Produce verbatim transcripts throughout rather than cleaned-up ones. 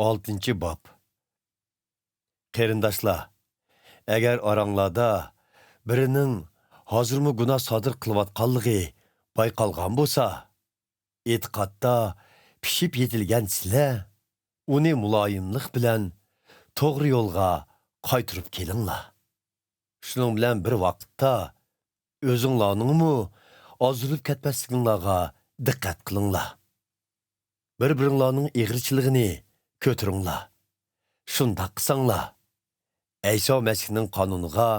ئالتىنچى باب. قېرىنداشلار، ئەگەر ئاراڭلاردا بىرىنىڭ ھازىرمۇ گۇناھ سادىر قىلىۋاتقانلىقى بايقالغان بولسا، ئېتىقادتا پىشىپ يېتىلگەن سىلەر ئۇنى مۇلايىملىق بىلەن توغرا يولغا قايتۇرۇپ كېلىڭلار. شۇنىڭ بىلەن بىر ۋاقىتتا، ئۆزۈڭلارنىڭمۇ ئازدۇرۇپ كەتمەسلىكىڭلارغا دىققەت قىلىڭلار. بىر-بىرىڭلارنىڭ ئېغىرچىلىقىنى كۆتۈرۈڭلار. شۇنداق قىلساڭلار، ئەيسا مەسىھنىڭ قانۇنىغا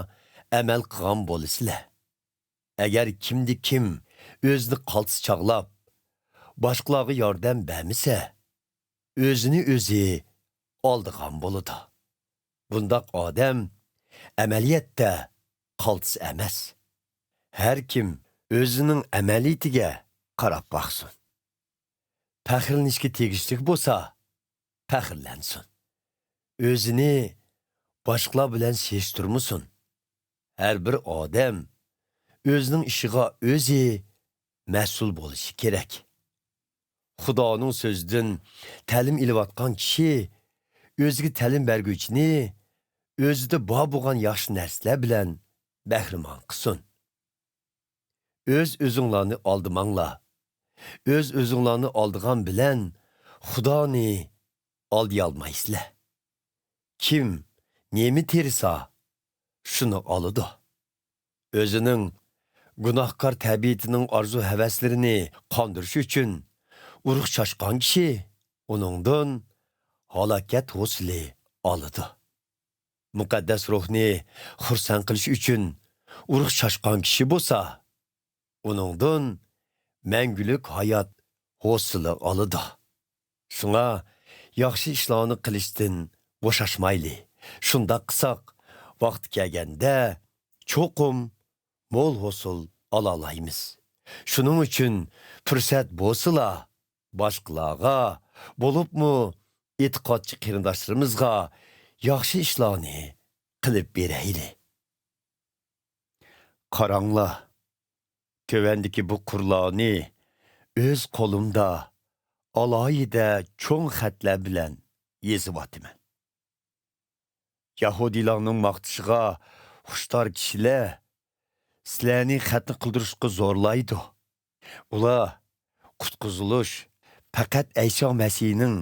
ئەمەل قىلغان بولىسىلەر. ئەگەر كىمدە كىم ئۆزىنى قالتىس چاغلاپ، باشقىلارغا ياردەم بەرمىسە، ئۆزىنى ئۆزى ئالدىغان بولىدۇ. بۇنداق ئادەم ئەمەلىيەتتە قالتىس ئەمەس. ھەر كىم ئۆزىنىڭ ئەمەلىيىتىگە قاراپ باقسۇن. پەخىرلىنىشكە تېگىشلىك بولسا، پەخىرلەنسۇن. ئۆزىنى باشقىلار بىلەن سېلىشتۇرمىسۇن. ھەر بىر ئادەم ئۆزىنىڭ ئىشىغا ئۆزى مەسئۇل بولۇشى كېرەك. خۇدانىڭ سۆزىدىن تەلىم ئېلىۋاتقان كىشى ئۆزىگە تەلىم بەرگۈچىنى ئۆزىدە بار بولغان ياخشى نەرسىلەر بىلەن بەھرىمەن قىلسۇن. ئۆز-ئۆزۈڭلارنى ئالدىماڭلار. ئۆز-ئۆزۈڭلارنى ئالدىغان بىلەن خۇدانى ئالدىيالمايسىلەر. كىم نېمە تېرىسا، شۇنى ئالىدۇ. ئۆزىنىڭ گۇناھكار تەبىئىتىنىڭ ئارزۇ-ھەۋەسلىرىنى قاندۇرۇش ئۈچۈن ئۇرۇق چاچقان كىشى ئۇنىڭدىن ھالاكەت ھوسۇلى ئالىدۇ. مۇقەددەس روھنى خۇرسەن قىلىش ئۈچۈن ئۇرۇق چاچقان كىشى بولسا، ئۇنىڭدىن مەڭگۈلۈك ھايات ھوسۇلى ئالىدۇ. شۇڭا ياخشى ئىشلارنى قىلىشتىن بوشاشمايلى. شۇنداق قىلساق، ۋاقتى كەلگەندە چوقۇم مول ھوسۇل ئالالايمىز. شۇنىڭ ئۈچۈن پۇرسەت بولسىلا، باشقىلارغا، بولۇپمۇ ئېتىقادچى قېرىنداشلىرىمىزغا ياخشى ئىشلارنى قىلىپ بېرەيلى. قاراڭلار، تۆۋەندىكى بۇ قۇرلارنى ئۆز قولۇمدا ئالاھىدە چوڭ خەتلەر بىلەن يېزىۋاتىمەن. يەھۇدىيلارنىڭ ماختىشىغا خۇشتار كىشىلەر سىلەرنى خەتنە قىلدۇرۇشقا زورلايدۇ. ئۇلار قۇتقۇزۇلۇش پەقەت ئەيسا مەسىھنىڭ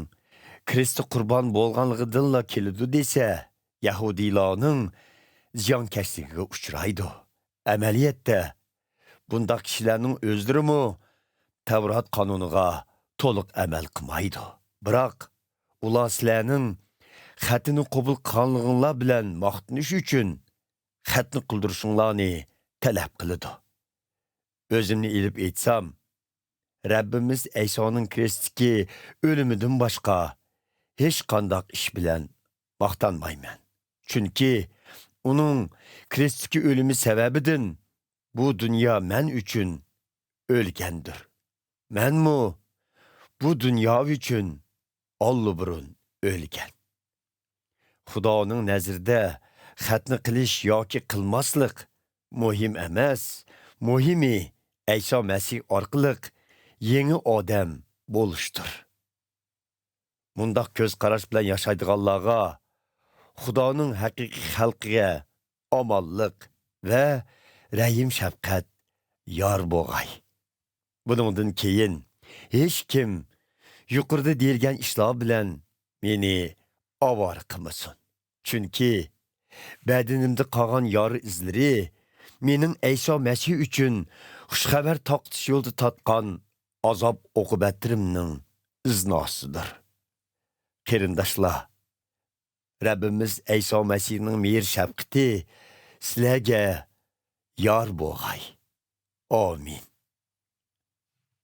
كرېستتە قۇربان بولغانلىقىدىنلا كېلىدۇ دېسە، يەھۇدىيلارنىڭ زىيانكەشلىكىگە ئۇچرايدۇ. ئەمەلىيەتتە، بۇنداق كىشىلەرنىڭ ئۆزلىرىمۇ تەۋرات قانۇنىغا تولۇق ئەمەل قىلمايدۇ. بىراق، ئۇلار سىلەرنىڭ خەتنى قوبۇل قىلغانلىقىڭلار بىلەن ماختىنىش ئۈچۈن خەتنە قىلدۇرۇشۇڭلارنى تەلەپ قىلىدۇ. ئۆزۈمنى ئېلىپ ئېيتسام، رەببىمىز ئەيسانىڭ كرېستتىكى ئۆلۈمىدىن باشقا ھېچقانداق ئىش بىلەن ماختانمايمەن. چۈنكى ئۇنىڭ كرېستتىكى ئۆلۈمى سەۋەبىدىن بۇ دۇنيا مەن ئۈچۈن ئۆلگەندۇر. مەنمۇ بۇ دۇنيا ئۈچۈن ئاللىبۇرۇن ئۆلگەن. خۇدانىڭ نەزىرىدە خەتنە قىلىش ياكى قىلماسلىق مۇھىم ئەمەس، مۇھىمى ئەيسا مەسىھ ئارقىلىق يېڭى ئادەم بولۇشتۇر. مۇنداق كۆز قاراش بىلەن ياشايدىغانلارغا خۇدانىڭ ھەقىقىي خەلقىگە ئامانلىق ۋە رەھىم-شەپقەت يار بولغاي. بۇنىڭدىن كېيىن ھېچكىم يۇقىرىدا دېيىلگەن ئىشلار بىلەن مېنى ئاۋارە قىلمىسۇن. چۈنكى بەدىنىمدە قالغان يارا ئىزلىرى مېنىڭ ئەيسا مەسىھ ئۈچۈن خۇشخەۋەر تارقىتىش يولىدا تارتقان ئازاب-ئوقۇبەتلىرىمنىڭ ئىزناسىدۇر. قېرىنداشلار، رەببىمىز ئەيسا مەسىھنىڭ مېھىر-شەپقىتى سىلەرگە يار بولغاي. ئامىن.